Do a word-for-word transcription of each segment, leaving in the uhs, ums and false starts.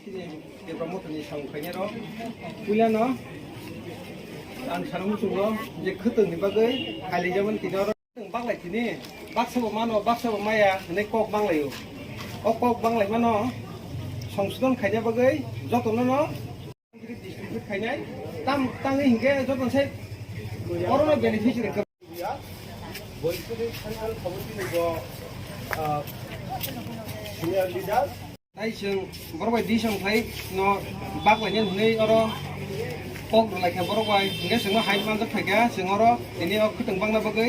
Tipra Mothani samung khainai rok puilano ang sana muchungo je khwtwng ni bagwi khailijakmani tini oro. Khwtwng baklai tini baksa bo mano, baksa bo maya hinwi kok banglaio. O kok banglaimano songsodon khaina bagwi jotono no district khainai tam tangwi hinkhe jotono se oro no beneficiary. Boisuri Central Committee ni bo, ah, senior leader. Tai chwng borok bai disong khlai no bak lainani hwnwi oro kok rwlai kha borok bai, hwnkhe chwngno hai manjak phaikha chwng oro tini o khwtwng bangna bagwi.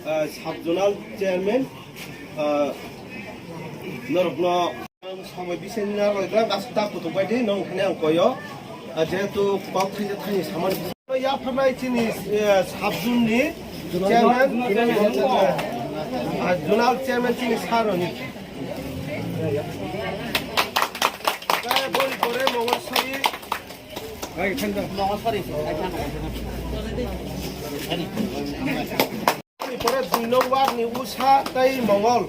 Ah, sub zonal chairman, ah, norokno samai bising na rwlai gra gas ta kutuk bai di nong khane ang koyo. Ah, jehetu kok thaisa thaini samani yapharnai chini, eh, sub zone ni chairman, ah, zonal chairman chini sir roni. Kaya boni pore Mongol Sori. Mongol Sori. Boni pore dui nong ward ni Usa tei Mongol.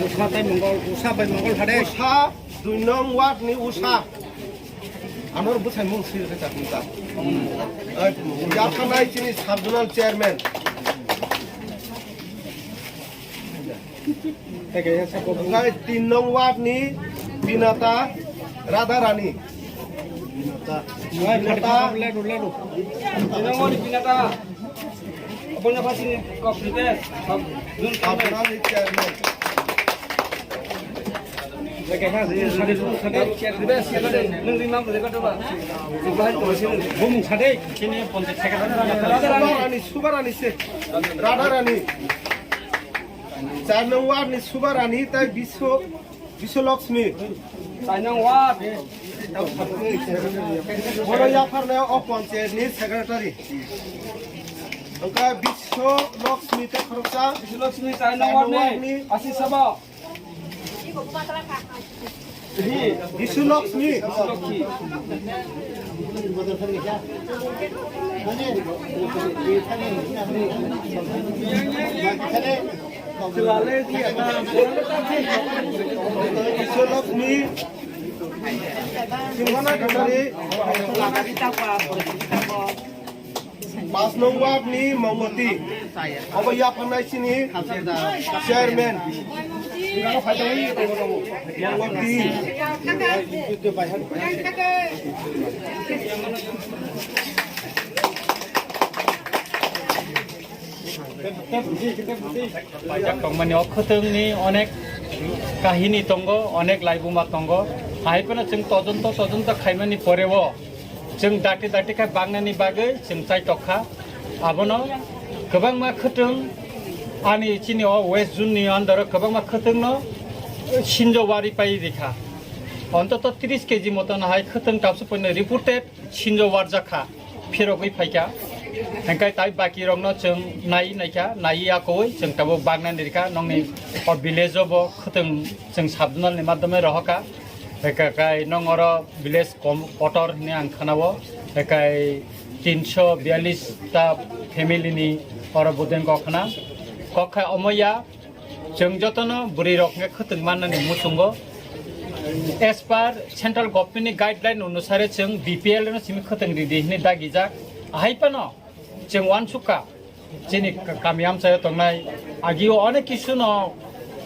Usa tei Mongol, Usa bai Mongol hade. Usa dui nong ward ni Usa. Ano bwsai mung swi rwkhe chakung ta. Eh, yapharnai chini sub zonal chairman. Hwnkhe tin nong ward ni Binata Radha Rani. Binata. Binata. Tin nong ward ni Binata. Aboni phasini kok Ritesh. Aboni chairman. Ritesh, nung ring mam rwgwi kotor ba. Bumung sade. Sini ponte secretary. Radha Rani, Subarani se. Radha Rani. Char nong ward ni Subarani tai Biswa, Biswa Lakshmi. Char nong ward. Boro yapharnai o panchayat ni secretary. Wngkha Biswa Lakshmi tei khoroksa. Biswa Lakshmi char nong ward ni. Asisaba. Biswa Lakshmi. Biswa Lakshmi. Singona Kachari. Pas nong ward ni Mongoti. Obo yapharnai chini chairman. Mongoti. Paijak tongmani o khwtwngni onek kahini tongo, onek laibuma tongo. Hai phano chwng todonto, todonto khaimani poreo chwng dati dati khe bangnani bagwi chwng chai tokha. Abono kwbangma khwtwng ani chini o West Zone ni under o kwbangma khwtwngno sinjo wari pai rikha. Ontoto tris kg moton hai khwtwng tabsu poino reported sinjo warjakha, phirogwi phaikha. Hingkhe tai baki rokno chwng nai naikha, nai yakowi chwng tabuk bagna nirikha, nongni o village o bo khwtwng chwng sub zonal ni madhyome rohorkha. Hingkhe kai nong oro village kom-, kotor hinwi ang khanao. Hingkhe tinsho biyalish ta family ni oro budeng kok khna. Kok khai omoya. Chwng jotono bwrwi rok hwnkhe khwtwng mannani muchungo. As per central government ni guideline onusare chwng B P L no simi khwtwng ridi hwnwi dagijak. Ahai phano chwng uansukha chini ka-, kami amchaio tongnai agio onek kisu no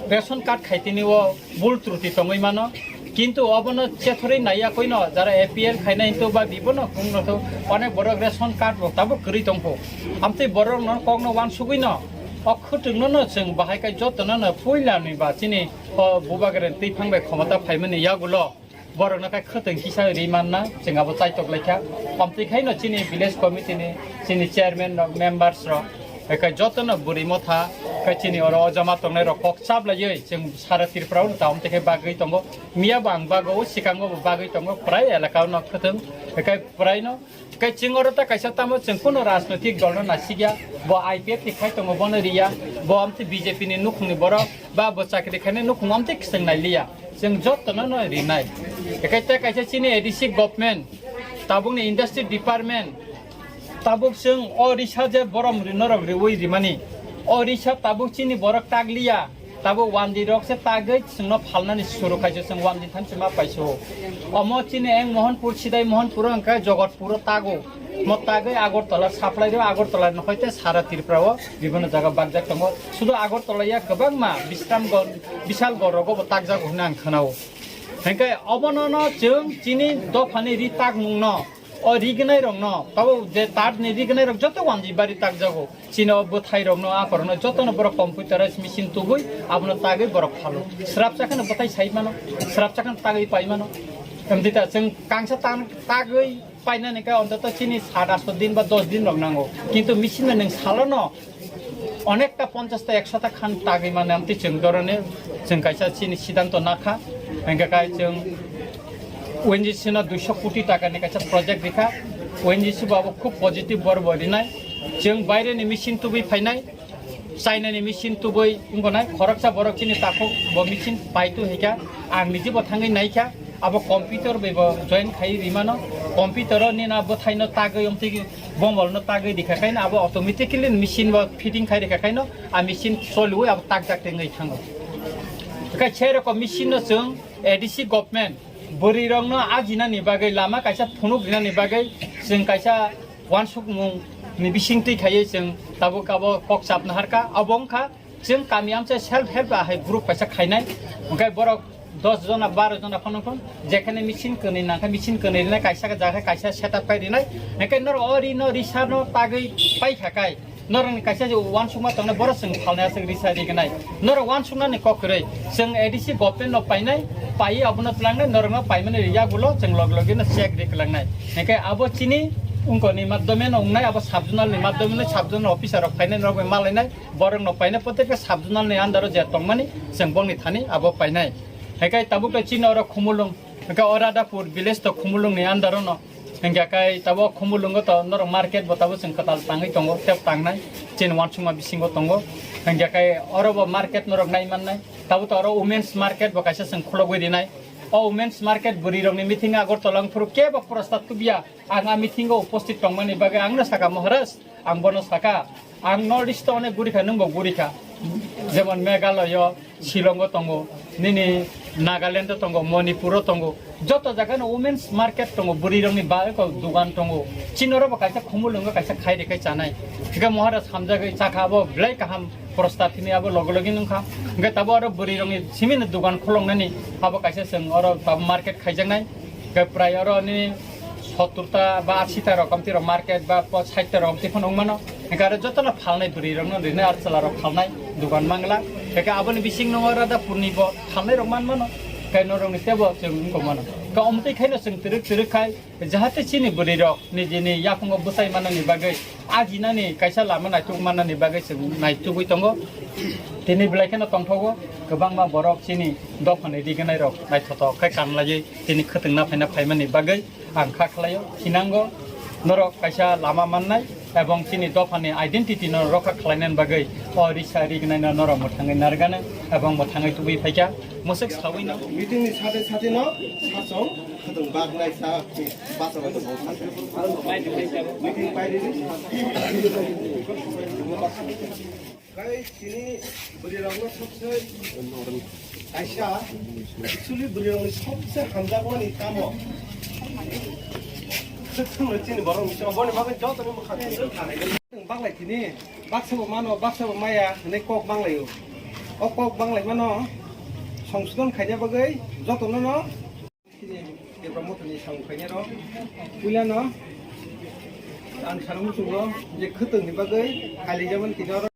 ration card khaitini o bul truti tongwi mano. Kintu obono chethorwi naiya koino jara A P L khaina hintu ba bibono kungno to onek borok ration card bo tabuk kwrwi tongkho. Amtwi borok no kokno uansugwi no o khwtwngno no chwng bahai kai jotono no puila ni ba chini o bubagra twi phang bai khomota phaimani yagulo borok no kai khwtwng kisa ri manna chwng abo chaitok laikha. Amtwi khai no chini village committee ni chini chairman rok members rok kai jotono bwrwi motha kai chini oro o jama tongnai rok kok chap laiwi chwng sara Tripura o tamo tei bagwi tongo. Miya bo ang bago, o sikango bo bagwi tongo, prai elaka no khwtwng, kai prai no. Kai chwng oro ta kaisa tamo chwng kuno rajnotik dol no nasikya, bo I P F ni khai tongo bono riya, bo amtwi B J P ni nukhung ni borok, ba bo chakri khainai nukhung amtwi kwchwng nai liya. Chwng joto no no rinai. Kai ta kaisa chini A D C government, tabuk ni industry department, tabuk chwng o risa je borom ri norok riwi rimani. O risa tabuk chini borok tak liya. Tabo wanjwi rok se tagwi chwngno phalnani suru khaisio, chwng wanjwi thamchi ma paiso. Omo chini eng Mohanpur sidai Mohanpur hwnkhe Jogotpuro tago. Mo tagwi Agartala supply rw Agartala ni hoite sara Tripura o bibhinno jaga bakjak tongo. Sudu Agartala ya kwbangma Bisramganj, Bishalgarh rogo bo takjago hwnwi ang khwnao. Hwnkhe obono no chwng chini dophani ri takmung no, o ri gwnai rok no, tabo je tat ni ri gwnai rok joto wanjwi bari takjago. Chini o bwthai rok no, aphor no joto no borok computerized machine tubui abono tagwi borok phalo. Srapsa kheno bwthai sai mano, srapsa kheno tagwi pai mano. Emtita chwng kangsa tan-, tagwi painani khe ontoto chini sat asto din ba dos din rok nango. Kintu machine no nwng salo no onekta ponchash ta ekso ta khan tagwi mane amtwi chwng doroni chwng kaisa chini siddhanto nakha. Hwnkhe kai chwng O N G C no duiso koti taka ni kaisa project rikha. O N G C bo abo khub positive bor bo rinai. Chwng baire ni machine tubui phainai. China ni machine tubui wngkha nai, khoroksa borok chini takhuk bo machine paitu hwnkha, ang niji bo thangwi naikha, abo computer bai bo join khai rimano, computer o nini bwthai no tagwi omtwi bomol no tagwi rikha khaino abo automatically machine bo fitting khai rikha khaino a machine choliwi abo takjak tengwi thango. Khe se rokom machine no chwng A D C government bwrwi rok no ajinani bagwi lama kaisa phunuk rinani bagwi chwng kaisa uansukmung ni bisingtwi khaiwi chwng tabuk abo kok chapna harkha, abo wngkha chwng kami amchai self help ahai group kaisa khainai, hwnkhe borok dos jona, baro jona phano phano jekhane machine kwnwi nangkha, machine kwnwi rinai, kaisa jaga kaisa setup khai rinai, hwnkhe norok o ri no risa no tagwi paikha kai, norokni kaisa je uansukma tongnai, borok chwng phalnai aswk risa rignai, norok uansuknani kok kwrwi, chwng A D C government no painai, paiwi abono tlangnai, norokno paimani yagulo chwng log logino check ri kwlangnai. Hwnkhe abo chini ungkoni madhyome no wngnai, abo sub zonal ni madhyome no sub zonal officer rok phainai norok bai malainai, borok no painai, protekta sub zonal ni under o je tongmani chwng bongni thani abo painai. Hwnkhe tabuk to chini oro Khumulwng, hwnkhe o Radhapur village to Khumulwng ni under o no. Hwnkhe kai tabuk Khumulwngo to norok market bo tabuk chwng kwtal tangwi tongo, tep tangnai, chini uansukma bisingo tongo. Hwnkhe kai oro bo market norok nai mannai. Tabuk to oro women's market bo kaisa chwng khulogwi rinai. O women's market bwrwi rokni meeting Agartala wngphuru kebo prostab tubya. Ang a meeting o uposthit tongmani bagwi ang no saka, Maharaj, ang bono saka, ang North East o onek gurikha, nwng bo gurikha. Jemon Meghalaya o, Shillong o tongo, nini Nagaland o tongo, Manipur o tongo, joto jaga no women's market tongo, bwrwi rokni bagwi kok dogan tongo. Chini oro bo kaisa Khumulwngo kaisa khai rikhe chanai. Hwnkhe Maharaj hamjagwi chakha, abo belai kaham prostab hwnwi abo logi logi nungkha. Hwnkhe tabuk oro bwrwi rokni simi no dogan khuloknani abo kaisa chwng oro tabuk market khaijaknai. Hwnkhe prai oro ni sottur ta ba ashi ta rokom twi rok market ba po-, sait ta rokom twi phano wng mano. Hwnkhe aro jotono phalnai bwrwi rokno rinai aro chwla rok phalnai dogan mangla. Hwnkhe aboni bising no Radhapur ni bo phalnai rok man mano. Hwnkhe norok ni tebo chwng wng mano. Hwnkhe omtwi khaino chwng twrwk twrwk khai jahate chini bwrwi rok nijini yakungo bwsai manani bagwi, ajinani kaisa lama naituk manani bagwi chwng naitugwi tongo. Tini belai kheno tongthogo, kwbangma borok chini dophani rignai rok naithothok khe kanlaiwi tini khwtwngna phaina phaimani bagwi ang kha khlaio. Thinango norok kaisa lama mannai ebong chini dophani identity no rokha khlainani bagwi o risa rignai no norok mwthangwi nargano ebong mwthangwi tubui phaikha. Mwswk sawi no. Meeting ni sade sade no sachong khwtwng bak nai sa basa bai tong. Meeting pai ri. Guys, tini bwrwi rok no sobse kaisa, actually bwrwi rok ni sobse hamjakmani tamo. Chini borok ni boni bagwi joto ni mwkhang. Banglai tini, baksa bo mano, baksa bo maya, hinwi kok banglaio. O kok banglai mano, songsodon khaina bagwi jotono no tini Debra Mothani samung khainai rok. Puila no ang sana muchungo je khwtwng ni bagwi kailaijamani tini oro.